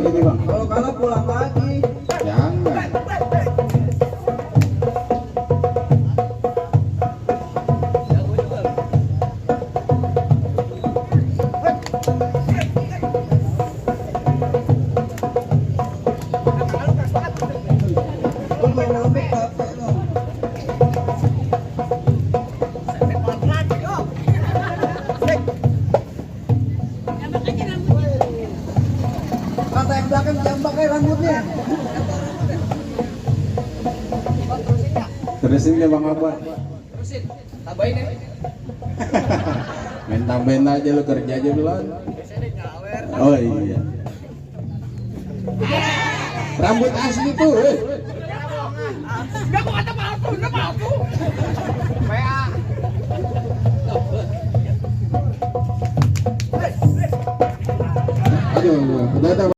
lagi bang. Kalau kalah pulang lagi. Jangan. Lu mau ngambil capek lo. Kata yang belakang jambak kayak rambutnya. Terusin ya bang Abah. Terusin. Tambahin ya. Main tambahin aja lu kerja aja belum. Oh iya. Rambut asli tuh. Enggak, gua kata palsu, enggak palsu. PA. Aduh, udah